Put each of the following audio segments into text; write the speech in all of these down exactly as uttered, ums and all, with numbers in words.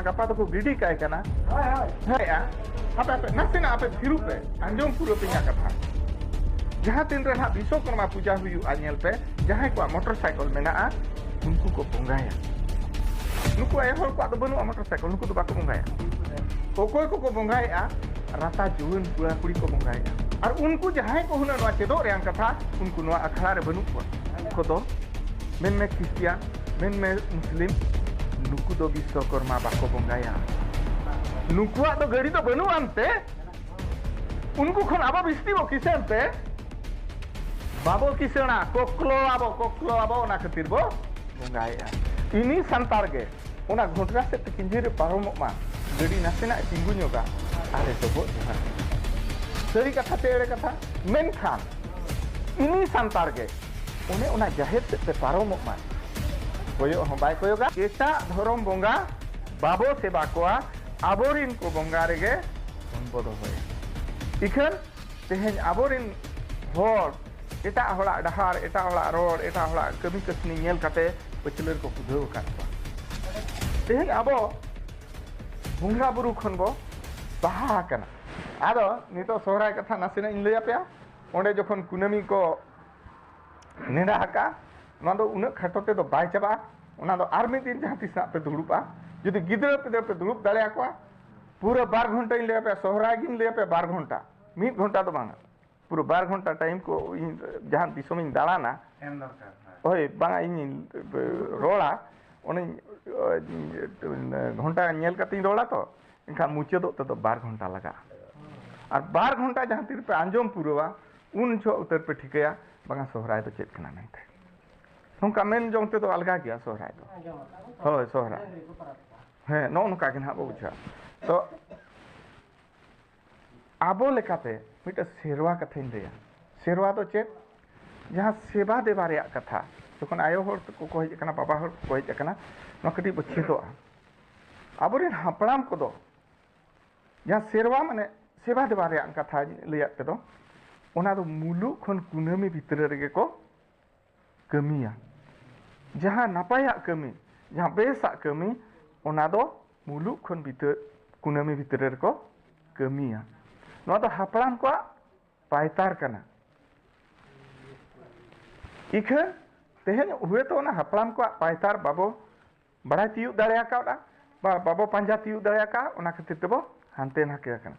ᱜᱟᱯᱟ ᱫᱚᱠᱚ ᱜᱤᱰᱤ ᱠᱟᱭ ᱠᱟᱱᱟ᱾ ᱦᱳᱭ, ᱦᱳᱭ᱾ ᱦᱮᱸ, ᱟ? ᱟᱯᱮ, ᱟᱯᱮ, ᱱᱟᱥᱮᱱᱟᱜ ᱟᱯᱮ ᱛᱷᱤᱨᱩᱜ ᱯᱮ, ᱟᱸᱡᱚᱢ ᱯᱩᱨᱟᱹ ᱯᱮ ᱤᱧᱟᱹᱜ ᱠᱟᱛᱷᱟ᱾ ᱡᱟᱦᱟᱸ ᱛᱤᱱ ᱨᱮ ᱱᱟᱦᱟᱜ ᱵᱤᱥᱥᱚᱠᱚᱨᱢᱟ ᱯᱩᱡᱟ ᱦᱩᱭᱩᱜᱼᱟ, ᱧᱮᱞ ᱯᱮ, ᱡᱟᱦᱟᱸᱭ ᱠᱚᱣᱟᱜ ᱢᱚᱴᱚᱨ ᱥᱟᱭᱠᱮᱞ ᱢᱮᱱᱟᱜᱼᱟ, ᱩᱱᱠᱩ ᱠᱚ ᱵᱚᱸᱜᱟᱭᱟ᱾ ᱱᱩᱠᱩ ᱟᱭᱳ ᱦᱚᱲ ᱠᱚᱣᱟᱜ ᱫᱚ ᱵᱟᱹᱱᱩᱜᱼᱟ ᱢᱚᱴᱚᱨ ᱥᱟᱭᱠᱮᱞ, ᱱᱩᱠᱩ ᱫᱚ ᱵᱟᱠᱚ ᱵᱚᱸᱜᱟᱭᱟ᱾ ᱚᱠᱚᱭ ᱠᱚᱠᱚ ᱵᱚᱸᱜᱟᱭᱮᱫᱼᱟ? ᱨᱟᱛᱟ ᱡᱩᱣᱟᱹᱱ ᱠᱚᱲᱟ ᱠᱩᱲᱤ ᱠᱚ ᱵᱚᱸᱜᱟᱭᱮᱫᱼᱟ᱾ ᱟᱨ ᱩᱱᱠᱩ ᱡᱟᱦᱟᱸᱭ ᱠᱚ ᱦᱩᱱᱟᱹᱝ ᱱᱚᱣᱟ ᱪᱮᱫᱚᱜ ᱨᱮᱭᱟᱜ ᱠᱟᱛᱷᱟ, ᱩᱱᱠᱩ ᱱᱚᱣᱟ ᱟᱠᱷᱲᱟ ᱨᱮ ᱵᱟᱹᱱᱩᱜ ᱠᱚᱣᱟ᱾ ᱩᱱᱠᱩ ᱫᱚ ᱢᱮᱱᱢᱮ ᱠᱷᱨᱤᱥᱴᱤᱭᱟᱱ, ᱢᱮᱱᱢᱮ ᱢᱩᱥᱞᱤᱢ, ᱱᱩᱠᱩ ᱫᱚ ᱵᱤᱥᱥᱚᱠᱚᱨᱢᱟ ᱵᱟᱠᱚ ᱵᱚᱸᱜᱟᱭᱟ᱾ ᱱᱩᱠᱩᱣᱟᱜ ᱫᱚ ᱜᱟᱹᱰᱤ ᱫᱚ ᱵᱟᱹᱱᱩᱜ ᱟᱱᱛᱮ, ᱩᱱᱠᱩ ᱠᱷᱚᱱ ᱟᱵᱚ ᱵᱤᱥᱛᱤ ᱵᱚ ᱠᱤᱥᱟᱹᱬ ᱛᱮ, ᱵᱟᱵᱚ ᱠᱤᱥᱟᱹᱬᱟ, ᱠᱚᱠᱞᱚ ᱟᱵᱚ, ᱠᱚᱠᱞᱚ ᱟᱵᱚ, ᱚᱱᱟ ᱠᱷᱟᱹᱛᱤᱨ ᱵᱚ ᱵᱚᱸᱜᱟᱭᱮᱫᱼᱟ᱾ ᱤᱱᱤ ᱥᱟᱱᱛᱟᱲ ᱜᱮ ᱚᱱᱟ ᱜᱷᱚᱴᱨᱟ ᱥᱮᱫ ᱛᱮ ᱠᱤᱧᱡᱷᱤᱨ ᱨᱮ ᱯᱟᱨᱚᱢᱚᱜ ᱢᱟ, ᱜᱟᱹᱰᱤ ᱱᱟᱥᱮᱱᱟᱜ ᱛᱤᱸᱜᱩ ᱧᱚᱜᱟ, ᱟᱨᱮ ᱰᱚᱵᱚᱜ ᱡᱚᱦᱟᱨ᱾ ᱥᱟᱹᱨᱤ ᱠᱟᱛᱷᱟ ᱪᱮ ᱮᱲᱮ ᱠᱟᱛᱷᱟ? ᱢᱮᱱᱠᱷᱟᱱ ᱤᱱᱤ ᱥᱟᱱᱛᱟᱲ ᱜᱮ ᱚᱱᱮ ᱚᱱᱟ ᱡᱟᱦᱮᱨ ᱥᱮᱫ ᱛᱮ ᱯᱟᱨᱚᱢᱚᱜ ᱢᱟ, ᱠᱚᱭᱚᱜ ᱦᱚᱸ ᱵᱟᱭ ᱠᱚᱭᱚᱜᱟ᱾ ᱮᱴᱟᱜ ᱫᱷᱚᱨᱚᱢ ᱵᱚᱸᱜᱟ ᱵᱟᱵᱚ ᱥᱮᱵᱟ ᱠᱚᱣᱟ, ᱟᱵᱚᱨᱤᱱ ᱠᱚ ᱵᱚᱸᱜᱟ ᱨᱮᱜᱮ ᱵᱚᱱ ᱵᱚ ᱫᱚᱦᱚᱭᱟ᱾ ᱤᱠᱷᱟᱹᱱ ᱛᱮᱦᱮᱧ ᱟᱵᱚᱨᱤᱱ ᱦᱚᱲ ᱮᱴᱟᱜ ᱦᱚᱲᱟᱜ ᱰᱟᱦᱟᱨ, ᱮᱴᱟᱜ ᱦᱚᱲᱟᱜ ᱨᱚᱲ, ᱮᱴᱟᱜ ᱦᱚᱲᱟᱜ ᱠᱟᱹᱢᱤ ᱠᱟᱹᱥᱱᱤ ᱧᱮᱞ ᱠᱟᱛᱮ ᱯᱟᱹᱪᱷᱞᱟᱹᱨ ᱠᱚ ᱠᱩᱫᱷᱟᱹᱣ ᱟᱠᱟᱫ ᱠᱚᱣᱟ᱾ ᱛᱮᱦᱮᱧ ᱟᱵᱚ ᱵᱚᱸᱜᱟ ᱵᱩᱨᱩ ᱠᱷᱚᱱ ᱵᱚ ᱥᱟᱦᱟ ᱟᱠᱟᱱᱟ᱾ ᱟᱫᱚ ᱱᱤᱛᱚᱜ ᱥᱚᱦᱨᱟᱭ ᱠᱟᱛᱷᱟ ᱱᱟᱥᱮᱱᱟᱜ ᱤᱧ ᱞᱟᱹᱭ ᱟᱯᱮᱭᱟ᱾ ᱚᱸᱰᱮ ᱡᱚᱠᱷᱚᱱ ᱠᱩᱱᱟᱹᱢᱤ ᱠᱚ ᱱᱮᱰᱟ ᱟᱠᱟᱫᱼᱟ, ᱱᱚᱣᱟ ᱫᱚ ᱩᱱᱟᱹᱜ ᱠᱷᱟᱴᱚ ᱛᱮᱫᱚ ᱵᱟᱭ ᱪᱟᱵᱟᱜᱼᱟ᱾ ᱚᱱᱟ ᱫᱚ ᱟᱨ ᱢᱤᱫ ᱫᱤᱱ ᱡᱟᱦᱟᱸ ᱛᱤᱥ ᱱᱟᱜ ᱯᱮ ᱫᱩᱲᱩᱵᱼᱟ᱾ ᱡᱩᱫᱤ ᱜᱤᱫᱽᱨᱟᱹ ᱯᱤᱫᱽᱨᱟᱹ ᱯᱮ ᱫᱩᱲᱩᱵ ᱫᱟᱲᱮᱭᱟᱠᱚᱣᱟ, ᱯᱩᱨᱟᱹ ᱵᱟᱨ ᱜᱷᱚᱱᱴᱟᱧ ᱞᱟᱹᱭ ᱟᱯᱮᱭᱟ, ᱥᱚᱦᱨᱟᱭ ᱜᱤᱧ ᱞᱟᱹᱭ ᱟᱯᱮᱭᱟ, ᱵᱟᱨ ᱜᱷᱚᱱᱴᱟ, ᱢᱤᱫ ᱜᱷᱚᱱᱴᱟ ᱫᱚ ᱵᱟᱝᱟ, ᱯᱩᱨᱟᱹ ᱵᱟᱨ ᱜᱷᱚᱱᱴᱟ ᱴᱟᱭᱤᱢ ᱠᱚ ᱤᱧ ᱡᱟᱦᱟᱸ ᱫᱤᱥᱚᱢᱤᱧ ᱫᱟᱬᱟᱱᱟ᱾ ᱮᱢ ᱫᱚᱨᱠᱟᱨ, ᱦᱮᱸ᱾ ᱦᱳᱭ, ᱵᱟᱝᱟ, ᱤᱧᱤᱧ ᱨᱚᱲᱟ, ᱚᱱᱮᱧ ᱜᱷᱚᱱᱴᱟ ᱧᱮᱞ ᱠᱟᱛᱮᱧ ᱨᱚᱲᱟ ᱛᱚ, ᱮᱱᱠᱷᱟᱱ ᱢᱩᱪᱟᱹᱫᱚᱜ ᱛᱮᱫᱚ ᱵᱟᱨ ᱜᱷᱚᱱᱴᱟ ᱞᱟᱜᱟᱜᱼᱟ᱾ ᱟᱨ ᱵᱟᱨ ᱜᱷᱚᱱᱴᱟ ᱡᱟᱦᱟᱸ ᱛᱤᱨ ᱯᱮ ᱟᱸᱡᱚᱢ ᱯᱩᱨᱟᱹᱣᱟ, ᱩᱱ ᱡᱚᱦᱚᱜ ᱩᱛᱟᱹᱨ ᱯᱮ ᱴᱷᱤᱠᱟᱹᱭᱟ, ᱵᱟᱝᱟ, ᱥᱚᱦᱨᱟᱭ ᱫᱚ ᱪᱮᱫ ᱠᱟᱱᱟ ᱢᱮᱱᱛᱮ᱾ ᱱᱚᱝᱠᱟ ᱢᱮᱱ ᱡᱚᱝ ᱛᱮᱫᱚ ᱟᱞᱜᱟ ᱜᱮᱭᱟ ᱥᱚᱦᱨᱟᱭ ᱫᱚ᱾ ᱟᱸᱡᱚᱢ ᱟᱠᱟᱫ ᱵᱚᱱ᱾ ᱦᱳᱭ, ᱥᱚᱦᱨᱟᱭ᱾ ᱰᱟᱹᱝᱨᱤ ᱠᱚ ᱯᱟᱨᱟᱵᱽ ᱠᱚᱣᱟ᱾ ᱦᱮᱸ, ᱱᱚᱜᱼᱚ ᱱᱚᱝᱠᱟ ᱜᱮ ᱱᱟᱦᱟᱜ ᱵᱚ ᱵᱩᱡᱷᱟᱹᱣᱟ᱾ ᱛᱚ, ᱟᱵᱚ ᱞᱮᱠᱟᱛᱮ ᱢᱤᱫᱴᱮᱱ ᱥᱮᱨᱣᱟ ᱠᱟᱛᱷᱟᱧ ᱞᱟᱹᱭᱟ᱾ ᱥᱮᱨᱣᱟ ᱫᱚ ᱪᱮᱫ? ᱡᱟᱦᱟᱸ ᱥᱮᱵᱟ ᱫᱮᱵᱟ ᱨᱮᱭᱟᱜ ᱠᱟᱛᱷᱟ, ᱡᱚᱠᱷᱚᱱ ᱟᱭᱳ ᱦᱚᱲ ᱠᱚᱠᱚ ᱦᱮᱡ ᱟᱠᱟᱱᱟ, ᱵᱟᱵᱟ ᱦᱚᱲ ᱠᱚᱠᱚ ᱦᱮᱡ ᱟᱠᱟᱱᱟ, ᱱᱚᱣᱟ ᱠᱟᱹᱴᱤᱡ ᱵᱚ ᱪᱮᱫᱚᱜᱼᱟ᱾ ᱟᱵᱚᱨᱮᱱ ᱦᱟᱯᱲᱟᱢ ᱠᱚᱫᱚ ᱡᱟᱦᱟᱸ ᱥᱮᱨᱣᱟ, ᱢᱟᱱᱮ ᱥᱮᱵᱟ ᱫᱮᱵᱟ ᱨᱮᱭᱟᱜ ᱠᱟᱛᱷᱟᱧ ᱞᱟᱹᱭᱟᱫ ᱯᱮ ᱫᱚ, ᱚᱱᱟ ᱫᱚ ᱢᱩᱞᱩᱜ ᱠᱷᱚᱱ ᱠᱩᱱᱟᱹᱢᱤ ᱵᱷᱤᱛᱨᱤ ᱨᱮᱜᱮ ᱠᱚ ᱠᱟᱹᱢᱤᱭᱟ᱾ ᱡᱟᱦᱟᱸ ᱱᱟᱯᱟᱭᱟᱜ ᱠᱟᱹᱢᱤ, ᱡᱟᱦᱟᱸ ᱵᱮᱥᱟᱜ ᱠᱟᱹᱢᱤ, ᱚᱱᱟ ᱫᱚ ᱢᱩᱞᱩᱜ ᱠᱷᱚᱱ ᱵᱤᱛᱟᱹ ᱠᱩᱱᱟᱹᱢᱤ ᱵᱷᱤᱛᱨᱤ ᱨᱮᱠᱚ ᱠᱟᱹᱢᱤᱭᱟ᱾ ᱱᱚᱣᱟ ᱫᱚ ᱦᱟᱯᱲᱟᱢ ᱠᱚᱣᱟᱜ ᱯᱟᱭᱛᱟᱨ ᱠᱟᱱᱟ᱾ ᱤᱠᱷᱟᱹᱱ ᱛᱮᱦᱮᱧ ᱦᱩᱭᱛᱚ ᱚᱱᱟ ᱦᱟᱯᱲᱟᱢ ᱠᱚᱣᱟᱜ ᱯᱟᱭᱛᱟᱨ ᱵᱟᱵᱚ ᱵᱟᱲᱟᱭ ᱛᱤᱭᱳᱜ ᱫᱟᱲᱮ ᱟᱠᱟᱫᱟ ᱵᱟ ᱵᱟᱵᱚ ᱯᱟᱸᱡᱟ ᱛᱤᱭᱳᱜ ᱫᱟᱲᱮ ᱟᱠᱟᱫᱟ, ᱚᱱᱟ ᱠᱷᱟᱹᱛᱤᱨ ᱛᱮᱵᱚ ᱦᱟᱱᱛᱮ ᱱᱟᱛᱮ ᱟᱠᱟᱱᱟ᱾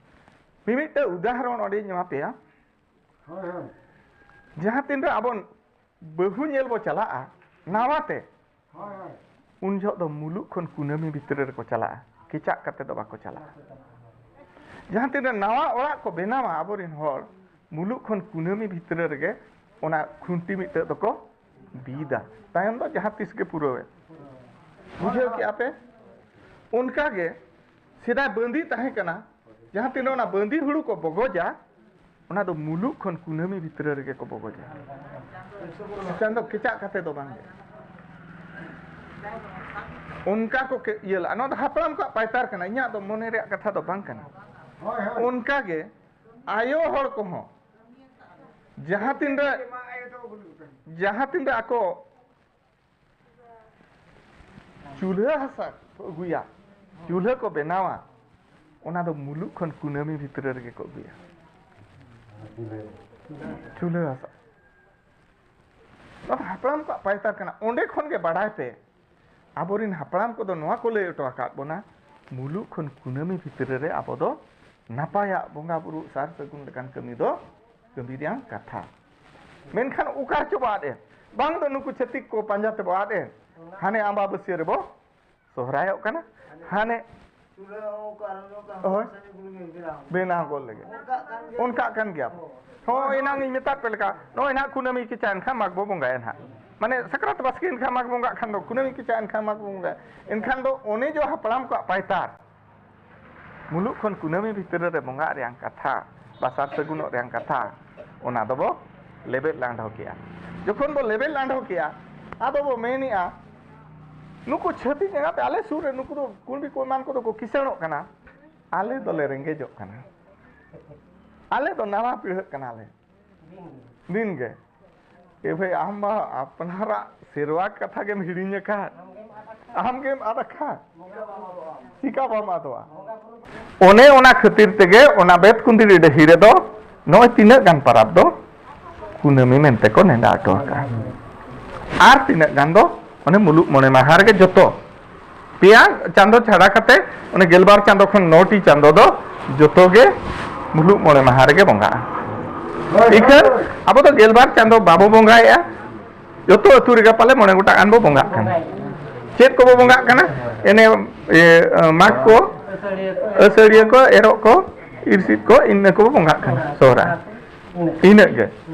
ᱢᱤᱢᱤᱫᱴᱟᱝ ᱩᱫᱟᱦᱚᱨᱚᱱ ᱚᱸᱰᱮᱧ ᱮᱢᱟ ᱯᱮᱭᱟ᱾ ᱦᱳᱭ, ᱦᱳᱭ᱾ ᱡᱟᱦᱟᱸ ᱛᱤᱱᱨᱮ ᱟᱵᱚ ᱵᱟᱹᱦᱩ ᱧᱮᱞ ᱵᱚ ᱪᱟᱞᱟᱜᱼᱟ ᱱᱟᱣᱟ ᱛᱮ, ᱦᱳᱭ, ᱦᱳᱭ᱾ ᱩᱱ ᱡᱚᱦᱚᱜ ᱫᱚ ᱢᱩᱞᱩᱜ ᱠᱷᱚᱱ ᱠᱩᱱᱟᱹᱢᱤ ᱵᱷᱤᱛᱨᱤ ᱨᱮᱠᱚ ᱪᱟᱞᱟᱜᱼᱟ, ᱠᱮᱪᱟᱜ ᱠᱟᱛᱮ ᱫᱚ ᱵᱟᱠᱚ ᱪᱟᱞᱟᱜᱼᱟ᱾ ᱡᱟᱦᱟᱸ ᱛᱤᱱᱨᱮ ᱱᱟᱣᱟ ᱚᱲᱟᱜ ᱠᱚ ᱵᱮᱱᱟᱣᱟ ᱟᱵᱚᱨᱮᱱ ᱦᱚᱲ, ᱢᱩᱞᱩᱜ ᱠᱷᱚᱱ ᱠᱩᱱᱟᱹᱢᱤ ᱵᱷᱤᱛᱨᱤ ᱨᱮᱜᱮ ᱚᱱᱟ ᱠᱷᱩᱱᱴᱤ ᱢᱤᱫᱴᱟᱹᱜ ᱫᱚᱠᱚ ᱵᱤᱫᱟ᱾ ᱛᱟᱭᱚᱢ ᱫᱚ ᱡᱟᱦᱟᱸ ᱛᱤᱥ ᱜᱮ ᱯᱩᱨᱟᱹᱣᱮᱱ᱾ ᱵᱩᱡᱷᱟᱹᱣ ᱠᱮᱜᱼᱟ ᱯᱮ? ᱚᱱᱠᱟ ᱜᱮ ᱥᱮᱫᱟᱭ ᱵᱟᱹᱸᱫᱤ ᱛᱟᱦᱮᱸ ᱠᱟᱱᱟ, ᱡᱟᱦᱟᱸ ᱛᱤᱱᱟᱹᱜ ᱚᱱᱟ ᱵᱟᱹᱸᱫᱤ ᱦᱩᱲᱩ ᱠᱚ ᱵᱚᱜᱚᱡᱟ, ᱚᱱᱟ ᱫᱚ ᱢᱩᱞᱩᱜ ᱠᱷᱚᱱ ᱠᱩᱱᱟᱹᱢᱤ ᱵᱷᱤᱛᱨᱤ ᱨᱮᱜᱮ ᱠᱚ ᱵᱚᱜᱚᱡᱟ᱾ ᱪᱟᱸᱫᱚ ᱠᱮᱪᱟᱜ ᱠᱟᱛᱮ ᱫᱚ ᱵᱟᱝ ᱜᱮ᱾ ᱚᱱᱠᱟ ᱠᱚ ᱠᱮ-, ᱤᱭᱟᱹ ᱞᱟᱜᱼᱟ᱾ ᱱᱚᱣᱟ ᱫᱚ ᱦᱟᱯᱲᱟᱢ ᱠᱚᱣᱟᱜ ᱯᱟᱭᱛᱟᱨ ᱠᱟᱱᱟ, ᱤᱧᱟᱜ ᱫᱚ ᱢᱚᱱᱮ ᱨᱮᱭᱟᱜ ᱠᱟᱛᱷᱟ ᱫᱚ ᱵᱟᱝ ᱠᱟᱱᱟ᱾ ᱦᱳᱭ, ᱦᱳᱭ᱾ ᱚᱱᱠᱟ ᱜᱮ ᱟᱭᱳ ᱦᱚᱲ ᱠᱚᱦᱚᱸ ᱡᱟᱦᱟᱸ ᱛᱤᱱᱨᱮ, ᱡᱟᱦᱟᱸ ᱛᱤᱱᱨᱮ ᱟᱠᱚ ᱪᱩᱞᱦᱟᱹ ᱦᱟᱥᱟ ᱠᱚ ᱟᱹᱜᱩᱭᱟ, ᱪᱩᱞᱦᱟᱹ ᱠᱚ ᱵᱮᱱᱟᱣᱟ, ᱚᱱᱟ ᱫᱚ ᱢᱩᱞᱩᱜ ᱠᱷᱚᱱ ᱠᱩᱱᱟᱹᱢᱤ ᱵᱷᱤᱛᱨᱤ ᱨᱮᱜᱮ ᱠᱚ ᱟᱹᱜᱩᱭᱟ᱾ ᱪᱩᱞᱦᱟᱹ ᱦᱟᱥᱟ᱾ ᱱᱚᱣᱟ ᱫᱚ ᱦᱟᱯᱲᱟᱢ ᱠᱚᱣᱟᱜ ᱯᱟᱭᱛᱟᱨ ᱠᱟᱱᱟ᱾ ᱚᱸᱰᱮ ᱠᱷᱚᱱ ᱜᱮ ᱵᱟᱲᱟᱭ ᱯᱮ, ᱟᱵᱚᱨᱮᱱ ᱦᱟᱯᱲᱟᱢ ᱠᱚᱫᱚ ᱱᱚᱣᱟ ᱠᱚ ᱞᱟᱹᱭ ᱦᱚᱴᱚ ᱟᱠᱟᱫ ᱵᱚᱱᱟ, ᱢᱩᱞᱩᱜ ᱠᱷᱚᱱ ᱠᱩᱱᱟᱹᱢᱤ ᱵᱷᱤᱛᱨᱤ ᱨᱮ ᱟᱵᱚ ᱫᱚ ᱱᱟᱯᱟᱭᱟᱜ ᱵᱚᱸᱜᱟ ᱵᱩᱨᱩ ᱥᱟᱨ ᱥᱟᱹᱜᱩᱱ ᱞᱮᱠᱟᱱ ᱠᱟᱹᱢᱤ ᱫᱚ ᱠᱟᱹᱢᱤ ᱨᱮᱭᱟᱜ ᱠᱟᱛᱷᱟ᱾ ᱢᱮᱱᱠᱷᱟᱱ ᱚᱠᱟ ᱨᱮᱪᱚ ᱵᱚ ᱟᱫ ᱮᱱ᱾ ᱵᱟᱝ ᱫᱚ ᱱᱩᱠᱩ ᱪᱷᱟᱹᱛᱤᱠ ᱠᱚ ᱯᱟᱸᱡᱟ ᱛᱮᱵᱚ ᱟᱫ ᱮᱱ᱾ ᱦᱟᱱᱮ ᱟᱢᱵᱟᱵᱟᱹᱥᱭᱟᱹ ᱨᱮᱵᱚ ᱥᱚᱦᱨᱟᱭᱚᱜ ᱠᱟᱱᱟ, ᱦᱟᱱᱮ ᱪᱩᱞᱦᱟᱹ ᱦᱚᱸ ᱚᱠᱟ ᱨᱮ ᱚᱠᱟ ᱦᱳᱭ᱾ ᱥᱟᱹᱨᱤ ᱜᱩᱲ ᱜᱮ ᱵᱮᱱᱟᱣ᱾ ᱵᱮᱱᱟᱣ ᱜᱚᱫ ᱞᱟᱹᱜᱤᱫ᱾ ᱚᱱᱠᱟᱜ ᱠᱟᱱ ᱜᱮᱭᱟ᱾ ᱚᱱᱠᱟᱜ ᱠᱟᱱ ᱜᱮᱭᱟ᱾ ᱦᱳᱭ᱾ ᱦᱚᱸ, ᱮᱱᱟᱝ ᱤᱧ ᱢᱮᱛᱟᱫ ᱯᱮ ᱞᱮᱠᱟ, ᱱᱚᱜᱼᱚᱭ ᱱᱟᱦᱟᱜ ᱠᱩᱱᱟᱹᱢᱤ ᱠᱮᱪᱟ ᱮᱱᱠᱷᱟᱱ ᱢᱟᱜᱽ ᱵᱚ ᱵᱚᱸᱜᱟᱭᱟ ᱱᱟᱦᱟᱜ᱾ ᱢᱟᱱᱮ ᱥᱟᱠᱨᱟᱛ ᱵᱟᱥᱠᱮ ᱮᱱᱠᱷᱟᱱ ᱢᱟᱜᱽ ᱵᱚᱸᱜᱟᱜ ᱠᱷᱟᱱ ᱫᱚ ᱠᱩᱱᱟᱹᱢᱤ ᱠᱮᱪᱟ ᱮᱱᱠᱷᱟᱱ ᱢᱟᱜᱽ ᱵᱚᱸᱜᱟ᱾ ᱮᱱᱠᱷᱟᱱ ᱫᱚ ᱚᱱᱮ ᱡᱚ ᱦᱟᱯᱲᱟᱢ ᱠᱚᱣᱟᱜ ᱯᱟᱭᱛᱟᱨ, ᱢᱩᱞᱩᱜ ᱠᱷᱚᱱ ᱠᱩᱱᱟᱹᱢᱤ ᱵᱷᱤᱛᱨᱤ ᱨᱮ ᱵᱚᱸᱜᱟᱜ ᱨᱮᱭᱟᱜ ᱠᱟᱛᱷᱟ, ᱵᱟ ᱥᱟᱨ ᱥᱟᱹᱜᱩᱱᱚᱜ ᱨᱮᱭᱟᱜ ᱠᱟᱛᱷᱟ, ᱚᱱᱟ ᱫᱚᱵᱚ ᱞᱮᱵᱮᱫ ᱞᱟᱸᱰᱷᱟᱣ ᱠᱮᱜᱼᱟ᱾ ᱡᱚᱠᱷᱚᱱ ᱵᱚ ᱞᱮᱵᱮᱫ ᱞᱟᱸᱰᱷᱟᱣ ᱠᱮᱜᱼᱟ, ᱟᱫᱚ ᱵᱚ ᱢᱮᱱᱮᱜᱼᱟ, ᱱᱩᱠᱩ ᱪᱷᱟᱹᱛᱤᱠ ᱮᱸᱜᱟᱛᱮ ᱟᱞᱮ ᱥᱩᱨ ᱨᱮ ᱱᱩᱠᱩ ᱫᱚ ᱠᱩᱬᱵᱤ ᱠᱚ ᱮᱢᱟᱱ ᱠᱚᱫᱚ ᱠᱚ ᱠᱤᱥᱟᱹᱬᱚᱜ ᱠᱟᱱᱟ, ᱟᱞᱮ ᱫᱚᱞᱮ ᱨᱮᱸᱜᱮᱡᱚᱜ ᱠᱟᱱᱟ, ᱟᱞᱮ ᱫᱚ ᱱᱟᱞᱦᱟ ᱯᱤᱲᱦᱟᱹᱜ ᱠᱟᱱᱟᱞᱮ᱾ ᱫᱤᱱ ᱜᱮ᱾ ᱮ ᱵᱷᱟᱹᱭ, ᱟᱢ ᱢᱟ ᱟᱯᱱᱟᱨᱟᱜ ᱥᱮᱨᱣᱟ ᱠᱟᱛᱷᱟ ᱜᱮᱢ ᱦᱤᱲᱤᱧ ᱟᱠᱟᱫ, ᱟᱢ ᱜᱮᱢ ᱟᱫ ᱟᱠᱟᱫ᱾ ᱪᱤᱠᱟ ᱵᱟᱢ ᱟᱫᱚᱜᱼᱟ? ᱚᱱᱮ ᱚᱱᱟ ᱠᱷᱟᱹᱛᱤᱨ ᱛᱮᱜᱮ ᱚᱱᱟ ᱵᱮᱛᱠᱩᱸᱫᱽᱨᱤ ᱰᱟᱹᱦᱤ ᱨᱮᱫᱚ ᱱᱚᱜᱼᱚᱭ ᱛᱤᱱᱟᱹᱜ ᱜᱟᱱ ᱯᱟᱨᱟᱵᱽ ᱫᱚ ᱠᱩᱱᱟᱹᱢᱤ ᱢᱮᱱᱛᱮ ᱠᱚ ᱱᱮᱰᱟ ᱦᱚᱴᱚ ᱟᱠᱟᱫᱼᱟ᱾ ᱟᱨ ᱛᱤᱱᱟᱹᱜ ᱜᱟᱱ ᱫᱚ ᱚᱱᱮ ᱢᱩᱞᱩᱜ ᱢᱚᱬᱮ ᱢᱟᱦᱟ ᱨᱮᱜᱮ ᱡᱚᱛᱚ, ᱯᱮᱭᱟ ᱪᱟᱸᱫᱚ ᱪᱷᱟᱰᱟ ᱠᱟᱛᱮ, ᱚᱱᱮ ᱜᱮᱞᱵᱟᱨ ᱪᱟᱸᱫᱚ ᱠᱷᱚᱱ ᱱᱚᱴᱤ ᱪᱟᱸᱫᱚ ᱫᱚ ᱡᱚᱛᱚ ᱜᱮ ᱢᱩᱞᱩᱜ ᱢᱚᱬᱮ ᱢᱟᱦᱟ ᱨᱮᱜᱮ ᱵᱚᱸᱜᱟᱜᱼᱟ᱾ ᱤᱠᱷᱟᱹᱱ ᱟᱵᱚ ᱫᱚ ᱜᱮᱞᱵᱟᱨ ᱪᱟᱸᱫᱚ ᱵᱟᱵᱚ ᱵᱚᱸᱜᱟᱭᱮᱫᱼᱟ᱾ ᱡᱚᱛᱚ ᱟᱹᱛᱩ ᱨᱮᱜᱮ ᱯᱟᱞᱮ ᱢᱚᱬᱮ ᱜᱚᱴᱟᱝ ᱜᱟᱱ ᱵᱚ ᱵᱚᱸᱜᱟᱜ ᱠᱟᱱᱟ᱾ ᱪᱮᱫ ᱠᱚᱵᱚ ᱵᱚᱸᱜᱟᱜ ᱠᱟᱱᱟ? ᱮᱱᱮ, ᱤᱭᱟᱹ, ᱢᱟᱜᱽ ᱠᱚ, ᱟᱹᱥᱟᱹᱲᱤᱭᱟᱹ ᱠᱚ, ᱮᱨᱚᱜ ᱠᱚ, ᱤᱨᱥᱤᱫ ᱠᱚ, ᱤᱱᱟᱹ ᱠᱚᱵᱚ ᱵᱚᱸᱜᱟᱜ ᱠᱟᱱᱟ᱾ ᱥᱚᱦᱨᱟᱭ ᱤᱱᱟᱹᱜ ᱜᱮ᱾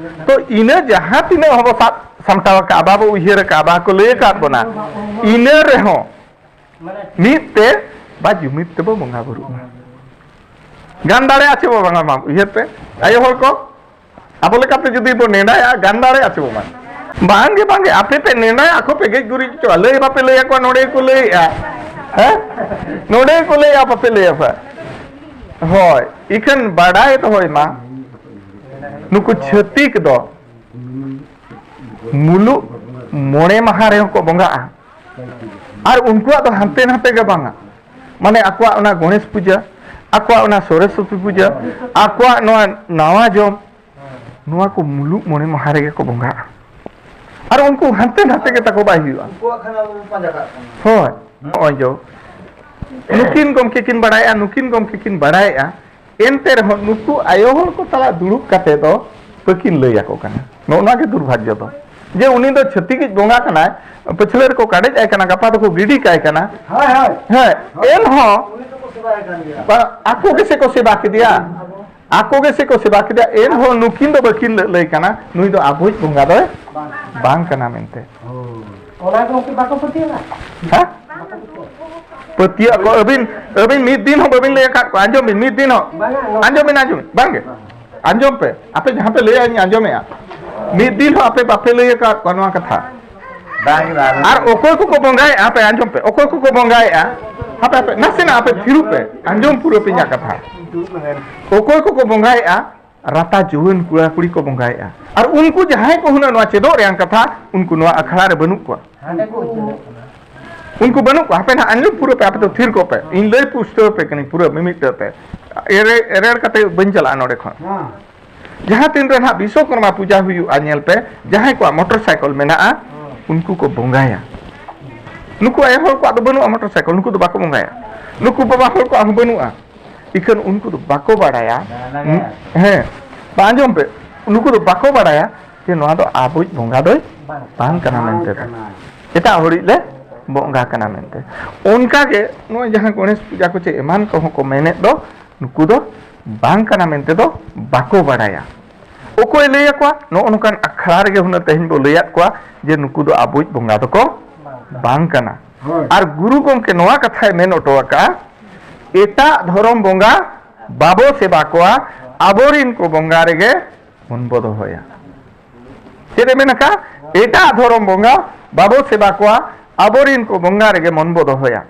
ᱛᱚ, ᱤᱱᱟᱹ ᱡᱟᱦᱟᱸ ᱛᱤᱱᱟᱹᱜ ᱦᱚᱸᱵᱚ ᱥᱟᱵ ᱥᱟᱢᱴᱟᱣ ᱟᱠᱟᱫᱼᱟ, ᱵᱟᱵᱚ ᱩᱭᱦᱟᱹᱨ ᱟᱠᱟᱫᱼᱟ, ᱵᱟᱠᱚ ᱞᱟᱹᱭ ᱟᱠᱟᱫ ᱵᱚᱱᱟ, ᱤᱱᱟᱹ ᱨᱮᱦᱚᱸ ᱢᱤᱫ ᱛᱮ ᱵᱟ ᱡᱩᱢᱤᱫ ᱛᱮᱵᱚ ᱵᱚᱸᱜᱟ ᱵᱩᱨᱩᱜ ᱢᱟ᱾ ᱜᱟᱱ ᱫᱟᱲᱮᱭᱟᱜᱼᱟ ᱪᱮ ᱵᱚ ᱵᱟᱝᱟ? ᱢᱟ ᱩᱭᱦᱟᱹᱨ ᱯᱮ, ᱟᱭᱳ ᱦᱚᱲ ᱠᱚ, ᱟᱵᱚ ᱞᱮᱠᱟᱛᱮ ᱡᱩᱫᱤ ᱵᱚ ᱱᱮᱰᱟᱭᱟ, ᱜᱟᱱ ᱫᱟᱲᱮᱭᱟᱜᱼᱟ ᱪᱮ ᱵᱚ ᱵᱟᱝ? ᱵᱟᱝᱜᱮ, ᱵᱟᱝᱜᱮ, ᱟᱯᱮ ᱯᱮ ᱱᱮᱰᱟᱭᱟ, ᱟᱠᱚ ᱯᱮ ᱜᱮᱡ ᱜᱩᱨᱤᱡ ᱦᱚᱪᱚᱜᱼᱟ, ᱞᱟᱹᱭ ᱵᱟᱯᱮ ᱞᱟᱹᱭ ᱟᱠᱚᱣᱟ, ᱱᱚᱰᱮ ᱜᱮᱠᱚ ᱞᱟᱹᱭᱮᱜᱼᱟ, ᱦᱮᱸ, ᱱᱚᱰᱮ ᱜᱮᱠᱚ ᱞᱟᱹᱭᱮᱜᱼᱟ, ᱵᱟᱯᱮ ᱞᱟᱹᱭ ᱟᱯᱮ᱾ ᱦᱳᱭ, ᱤᱠᱷᱟᱹᱱ ᱵᱟᱰᱟᱭ ᱫᱚᱦᱚᱭ ᱢᱟ, ᱱᱩᱠᱩ ᱪᱷᱟᱹᱛᱤᱠ ᱫᱚ ᱢᱩᱞᱩᱜ ᱢᱚᱬᱮ ᱢᱟᱦᱟ ᱨᱮᱦᱚᱸ ᱠᱚ ᱵᱚᱸᱜᱟᱜᱼᱟ᱾ ᱟᱨ ᱩᱱᱠᱩᱣᱟᱜ ᱫᱚ ᱦᱟᱱᱛᱮ ᱱᱟᱛᱮ ᱜᱮ ᱵᱟᱝᱟ, ᱢᱟᱱᱮ ᱟᱠᱚᱣᱟᱜ ᱚᱱᱟ ᱜᱚᱬᱮᱥ ᱯᱩᱡᱟᱹ, ᱟᱠᱚᱣᱟᱜ ᱚᱱᱟ ᱥᱚᱨᱚᱥᱚᱛᱤ ᱯᱩᱡᱟᱹ, ᱟᱠᱚᱣᱟᱜ ᱱᱚᱣᱟ ᱱᱟᱣᱟ ᱡᱚᱢ, ᱱᱚᱣᱟ ᱠᱚ ᱢᱩᱞᱩᱜ ᱢᱚᱬᱮ ᱢᱟᱦᱟ ᱨᱮᱜᱮ ᱠᱚ ᱵᱚᱸᱜᱟᱜᱼᱟ᱾ ᱟᱨ ᱩᱱᱠᱩ ᱦᱟᱱᱛᱮ ᱱᱟᱛᱮ ᱜᱮ ᱛᱟᱠᱚ ᱵᱟᱭ ᱦᱩᱭᱩᱜᱼᱟ᱾ ᱩᱱᱠᱩᱣᱟᱜ ᱠᱷᱟᱱ ᱟᱵᱚ ᱵᱚᱱ ᱯᱟᱸᱡᱟ ᱠᱟᱜ ᱠᱟᱱᱟ᱾ ᱦᱳᱭ, ᱱᱚᱜᱼᱚᱭ ᱡᱚ, ᱱᱩᱠᱤᱱ ᱜᱚᱢᱠᱮ ᱠᱤᱱ ᱵᱟᱲᱟᱭᱮᱜᱼᱟ, ᱱᱩᱠᱤᱱ ᱜᱚᱢᱠᱮ ᱠᱤᱱ ᱵᱟᱲᱟᱭᱮᱜᱼᱟ, ᱮᱱᱛᱮ ᱨᱮᱦᱚᱸ ᱱᱩᱠᱩ ᱟᱭᱳ ᱦᱚᱲ ᱠᱚ ᱛᱟᱞᱟ ᱫᱩᱲᱩᱵ ᱠᱟᱛᱮ ᱫᱚ ᱵᱟᱹᱠᱤᱱ ᱞᱟᱹᱭ ᱟᱠᱚ ᱠᱟᱱᱟ᱾ ᱱᱚᱜᱼᱚ ᱱᱚᱣᱟ ᱜᱮ ᱫᱩᱨᱵᱷᱟᱜᱽᱭᱚ ᱫᱚ, ᱡᱮ ᱩᱱᱤ ᱫᱚ ᱪᱷᱟᱹᱛᱤᱠᱤᱡ ᱵᱚᱸᱜᱟ ᱠᱟᱱᱟᱭ, ᱯᱟᱹᱪᱷᱞᱟᱹ ᱨᱮᱠᱚ ᱠᱟᱰᱮᱡ ᱟᱭ ᱠᱟᱱᱟ, ᱜᱟᱯᱟ ᱫᱚᱠᱚ ᱜᱤᱰᱤ ᱠᱟᱭ ᱠᱟᱱᱟ᱾ ᱦᱳᱭ, ᱦᱳᱭ᱾ ᱦᱮᱸ, ᱮᱱᱦᱚᱸ ᱩᱱᱤ ᱫᱚᱠᱚ ᱥᱮᱵᱟᱭ ᱠᱟᱱ ᱜᱮᱭᱟ᱾ ᱵᱟ-, ᱟᱠᱚ ᱜᱮᱥᱮ ᱠᱚ ᱥᱮᱵᱟ ᱠᱮᱫᱮᱭᱟ, ᱟᱠᱚ ᱜᱮᱥᱮ ᱠᱚ ᱥᱮᱵᱟ ᱠᱮᱫᱮᱭᱟ, ᱮᱱᱦᱚᱸ ᱱᱩᱠᱤᱱ ᱫᱚ ᱵᱟᱹᱠᱤᱱ ᱞᱟᱹ-, ᱞᱟᱹᱭ ᱠᱟᱱᱟ, ᱱᱩᱭ ᱫᱚ ᱟᱵᱚᱭᱤᱡ ᱵᱚᱸᱜᱟ ᱫᱚᱭ ᱵᱟᱝ ᱠᱟᱱᱟ ᱢᱮᱱᱛᱮ᱾ ᱚᱱᱟ ᱠᱚ ᱩᱱᱠᱩ ᱵᱟᱠᱚ ᱯᱟᱹᱛᱭᱟᱹᱣᱟ? ᱦᱮᱸ? ᱯᱟᱹᱛᱭᱟᱹᱜ ᱟᱠᱚ᱾ ᱟᱹᱵᱤᱱ, ᱟᱹᱵᱤᱱ ᱢᱤᱫ ᱫᱤᱱ ᱦᱚᱸ ᱵᱟᱹᱵᱤᱱ ᱞᱟᱹᱭ ᱟᱠᱟᱫ ᱠᱚᱣᱟ᱾ ᱟᱸᱡᱚᱢ ᱵᱤᱱ, ᱢᱤᱫ ᱫᱤᱱ ᱦᱚᱸ᱾ ᱵᱟᱝᱟ, ᱱᱚᱣᱟ ᱟᱸᱡᱚᱢ ᱵᱤᱱ, ᱟᱸᱡᱚᱢ ᱵᱤᱱ᱾ ᱵᱟᱝᱜᱮ᱾ ᱟᱸᱡᱚᱢ ᱯᱮ᱾ ᱟᱯᱮ ᱡᱟᱦᱟᱸ ᱯᱮ ᱞᱟᱹᱭᱟ, ᱤᱧ ᱟᱸᱡᱚᱢᱮᱜᱼᱟ᱾ ᱢᱤᱫ ᱫᱤᱱ ᱦᱚᱸ ᱟᱯᱮ ᱵᱟᱯᱮ ᱞᱟᱹᱭ ᱟᱠᱟᱫ ᱠᱚᱣᱟ ᱱᱚᱣᱟ ᱠᱟᱛᱷᱟ᱾ ᱵᱟᱝ, ᱵᱟᱝ᱾ ᱟᱨ ᱚᱠᱚᱭ ᱠᱚᱠᱚ ᱵᱚᱸᱜᱟᱭᱮᱫᱼᱟ, ᱟᱯᱮ ᱟᱸᱡᱚᱢ ᱯᱮ᱾ ᱚᱠᱚᱭ ᱠᱚᱠᱚ ᱵᱚᱸᱜᱟᱭᱮᱫᱼᱟ, ᱦᱟᱯᱮ, ᱦᱟᱯᱮ, ᱱᱟᱥᱮᱱᱟᱜ ᱟᱯᱮ ᱛᱷᱤᱨᱩᱜ ᱯᱮ᱾ ᱟᱸᱡᱚᱢ ᱯᱩᱨᱟᱹ ᱯᱮ ᱤᱧᱟᱹᱜ ᱠᱟᱛᱷᱟ᱾ ᱚᱠᱚᱭ ᱠᱚᱠᱚ ᱵᱚᱸᱜᱟᱭᱮᱫᱼᱟ, ᱨᱟᱛᱟ ᱡᱩᱣᱟᱹᱱ ᱠᱚᱲᱟ ᱠᱩᱲᱤ ᱠᱚ ᱵᱚᱸᱜᱟᱭᱮᱫᱼᱟ᱾ ᱟᱨ ᱩᱱᱠᱩ ᱡᱟᱦᱟᱸᱭ ᱠᱚ ᱦᱩᱱᱟᱹᱝ ᱱᱚᱣᱟ ᱪᱮᱫᱚᱜ ᱨᱮᱭᱟᱜ ᱠᱟᱛᱷᱟ, ᱩᱱᱠᱩ ᱱᱚᱣᱟ ᱟᱠᱷᱲᱟ ᱨᱮ ᱵᱟᱹᱱᱩᱜ ᱠᱚᱣᱟ᱾ ᱦᱟᱸᱰᱮ ᱠᱚ ᱩᱪᱟᱹᱲᱚᱜ ᱠᱟᱱᱟ᱾ ᱩᱱᱠᱩ ᱵᱟᱹᱱᱩᱜ ᱠᱚᱣᱟ, ᱦᱟᱯᱮ ᱱᱟᱦᱟᱜ ᱟᱸᱡᱚᱢ ᱯᱩᱨᱟᱹ ᱯᱮ, ᱟᱯᱮ ᱫᱚ ᱛᱷᱤᱨ ᱠᱚᱜ ᱯᱮ, ᱤᱧ ᱞᱟᱹᱭ ᱯᱩᱥᱴᱟᱹᱣ ᱯᱮ ᱠᱟᱹᱱᱟᱹᱧ ᱯᱩᱨᱟᱹ ᱢᱤᱢᱤᱫᱴᱟᱹ ᱛᱮ, ᱮᱨᱮ-, ᱮᱨᱮᱲ ᱠᱟᱛᱮ ᱵᱟᱹᱧ ᱪᱟᱞᱟᱜᱼᱟ ᱱᱚᱰᱮ ᱠᱷᱚᱱ᱾ ᱦᱮᱸ᱾ ᱡᱟᱦᱟᱸ ᱛᱤᱱ ᱨᱮ ᱱᱟᱦᱟᱜ ᱵᱤᱥᱥᱚᱠᱚᱨᱢᱟ ᱯᱩᱡᱟ ᱦᱩᱭᱩᱜᱼᱟ, ᱧᱮᱞ ᱯᱮ, ᱡᱟᱦᱟᱸᱭ ᱠᱚᱣᱟᱜ ᱢᱚᱴᱚᱨ ᱥᱟᱭᱠᱮᱞ ᱢᱮᱱᱟᱜᱼᱟ, ᱩᱱᱠᱩ ᱠᱚ ᱵᱚᱸᱜᱟᱭᱟ᱾ ᱱᱩᱠᱩ ᱟᱭᱳ ᱦᱚᱲ ᱠᱚᱣᱟᱜ ᱫᱚ ᱵᱟᱹᱱᱩᱜᱼᱟ ᱢᱚᱴᱚᱨ ᱥᱟᱭᱠᱮᱞ, ᱱᱩᱠᱩ ᱫᱚ ᱵᱟᱠᱚ ᱵᱚᱸᱜᱟᱭᱟ᱾ ᱱᱩᱠᱩ ᱵᱟᱵᱟ ᱦᱚᱲ ᱠᱚᱣᱟᱜ ᱦᱚᱸ ᱵᱟᱹᱱᱩᱜᱼᱟ, ᱤᱠᱷᱟᱹᱱ ᱩᱱᱠᱩ ᱫᱚ ᱵᱟᱠᱚ ᱵᱟᱲᱟᱭᱟ᱾ ᱦᱮᱸ, ᱵᱟ, ᱟᱸᱡᱚᱢ ᱯᱮ, ᱱᱩᱠᱩ ᱫᱚ ᱵᱟᱠᱚ ᱵᱟᱲᱟᱭᱟ ᱡᱮ ᱱᱚᱣᱟ ᱫᱚ ᱟᱵᱚᱭᱤᱡ ᱵᱚᱸᱜᱟ ᱫᱚᱭ ᱵᱟᱝ ᱠᱟᱱᱟ ᱢᱮᱱᱛᱮ ᱫᱚ᱾ ᱮᱴᱟᱜ ᱦᱚᱲᱤᱡ ᱞᱮ ᱵᱚᱸᱜᱟ ᱠᱟᱱᱟ ᱢᱮᱱᱛᱮ᱾ ᱚᱱᱠᱟ ᱜᱮ ᱱᱚᱜᱼᱚᱭ ᱡᱟᱦᱟᱸ ᱜᱚᱬᱮᱥ ᱯᱩᱡᱟ ᱠᱚ ᱪᱮ ᱮᱢᱟᱱ ᱠᱚᱦᱚᱸ ᱠᱚ ᱢᱮᱱᱮᱫ ᱫᱚ, ᱱᱩᱠᱩ ᱫᱚ ᱵᱟᱝ ᱠᱟᱱᱟ ᱢᱮᱱᱛᱮ ᱫᱚ ᱵᱟᱠᱚ ᱵᱟᱲᱟᱭᱟ᱾ ᱚᱠᱚᱭ ᱞᱟᱹᱭ ᱟᱠᱚᱣᱟ? ᱱᱚᱜᱼᱚ ᱱᱚᱝᱠᱟᱱ ᱟᱠᱷᱲᱟ ᱨᱮᱜᱮ ᱦᱩᱱᱟᱹᱝ ᱛᱮᱦᱮᱧ ᱵᱚ ᱞᱟᱹᱭᱟᱫ ᱠᱚᱣᱟ ᱡᱮ ᱱᱩᱠᱩ ᱫᱚ ᱟᱵᱚᱭᱤᱡ ᱵᱚᱸᱜᱟ ᱫᱚᱠᱚ ᱵᱟᱝ ᱠᱟᱱᱟ᱾ ᱦᱳᱭ᱾ ᱟᱨ ᱜᱩᱨᱩ ᱜᱚᱢᱠᱮ ᱱᱚᱣᱟ ᱠᱟᱛᱷᱟᱭ ᱢᱮᱱ ᱦᱚᱴᱚ ᱟᱠᱟᱫᱼᱟ, ᱮᱴᱟᱜ ᱫᱷᱚᱨᱚᱢ ᱵᱚᱸᱜᱟ ᱵᱟᱵᱚ ᱥᱮᱵᱟ ᱠᱚᱣᱟ, ᱟᱵᱚᱨᱤᱱ ᱠᱚ ᱵᱚᱸᱜᱟ ᱨᱮᱜᱮ ᱢᱚᱱ ᱵᱚ ᱫᱚᱦᱚᱭᱟ᱾ ᱪᱮᱫ ᱮ ᱢᱮᱱ ᱟᱠᱟᱫ? ᱮᱴᱟᱜ ᱫᱷᱚᱨᱚᱢ ᱵᱚᱸᱜᱟ ᱵᱟᱵᱚ ᱥᱮᱵᱟ ᱠᱚᱣᱟ, ᱟᱵᱚᱨᱤᱱ ᱠᱚ ᱵᱚᱸᱜᱟ ᱨᱮᱜᱮ ᱢᱚᱱ ᱵᱚ ᱫᱚᱦᱚᱭᱟ᱾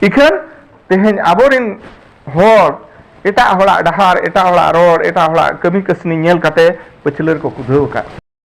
ᱤᱠᱷᱟᱹᱱ ᱛᱮᱦᱮᱧ ᱟᱵᱚᱨᱤᱱ ᱦᱚᱲ ᱮᱴᱟᱜ ᱦᱚᱲᱟᱜ ᱰᱟᱦᱟᱨ, ᱮᱴᱟᱜ ᱦᱚᱲᱟᱜ ᱨᱚᱲ, ᱮᱴᱟᱜ ᱦᱚᱲᱟᱜ ᱠᱟᱹᱢᱤ ᱠᱟᱹᱥᱱᱤ ᱧᱮᱞ ᱠᱟᱛᱮ ᱯᱟᱹᱪᱷᱞᱟᱹ ᱨᱮᱠᱚ ᱠᱩᱫᱷᱟᱹᱣ ᱟᱠᱟᱫ᱾